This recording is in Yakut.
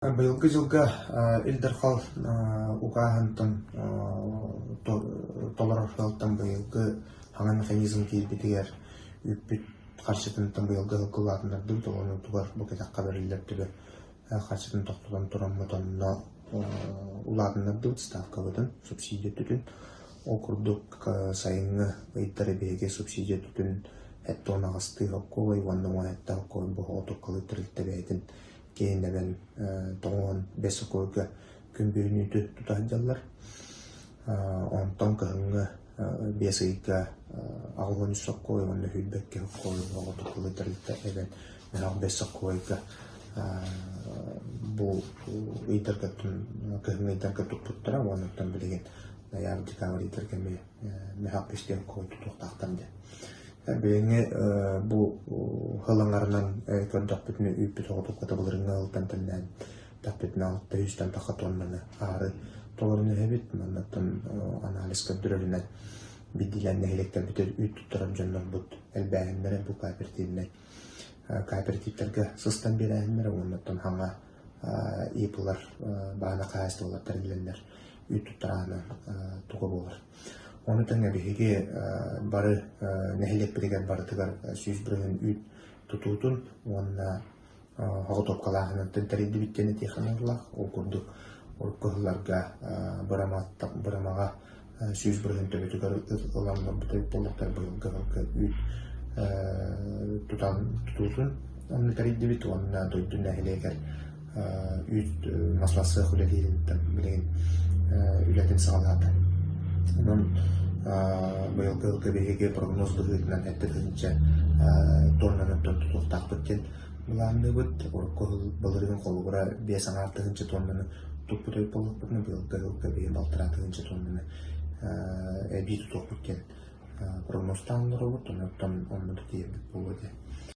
Быйылгы дьылга Ил Дархан укааһынтан толорор сыалтан быйылгы хаҥа механизм киирбитигэр үүппүт харчытынтан быйылгы сылга улаатыннардыбыт, олорунутугар бу кэтэххэ бэриллэр төбө харчытын тохтотон тураммыт онно улаатыннардыбыт ставкабытын, субсидия өттүтүн. Ол курдук сайыҥҥы ыйдары биһиги субсидия өттүтүн 78 холкуобай уонна 17 холкуобай бу оҕотуоккалыы тэрилтэ бэйэтин киһиннэрэн тоҥон бэс окуорга күн бүгүнүүтү тута сылдьаллар. Онтон кыһыҥҥы 5 ыйга 83 соккуой уонна 22 соккуой оҕотукулу тэрилтэ эбэн мөһөх 5 соккуойга бу ыйдарга кыһыҥҥы ыйдарга туппуттара уонна оттон билигин ноябрь декабрь ыйдарга эмиэ мөһөх 5 соккуой тутуохтаахтар диэн. Билиҥҥи бу сыл аҥарынан көрдөхпүтүнэ үүппүт оҕотукката былырыыҥҥы сылтан тэҥнээн тэхпитинэ 600 тахха тоннаны аһары толорон иһэбит. Маннаттан анализ көрдөрөрүнэн биирдиилээн нэһилиэктэрбитигэр үүт туттарар дьоннорбут элбээһиннэрэ бу кооперативнай кооперативтарга сыстан биэрээһиннэрэ уоннаттан хаҥа ИП-лар баана хаһаайыстыбалар тэриллэннэр үүт туттараана туга буолар. Ону тэҥэ биһиги бары нэһилиэкпитигэр барытыгар 100% үүт тутуутун уонна соҕотуопкалааһынын тэрийдибит диэн этиэххэ наадалаах. Ол курдук урукку сылларга бырамаҕа 100% төбөтүгэр ылан олорбут эбит буоллахтар быйылгы сылга үүт тутан тутуутун онно тэрийдибит уонна дойду нэһилиэгэр үүт маслассыах үлэлиириттэн билигин үлэтин саҕалаата. Онон быйылгы сылга биһиги прогноз быһыытынан 7 тыһыынча тоннаны тутуохтаахпыт диэн былаанныыбыт. Урукку сыл былырыын холобура 5,5 тыһыынча тоннаны туппут эбит буоллахпытына, быйылгы сылга биһиги 1,5 тыһыынча тоннаны эбии тутуохпут диэн прогнозтаан олоробут. Онон онно да тиийэрбит буолуо диэн.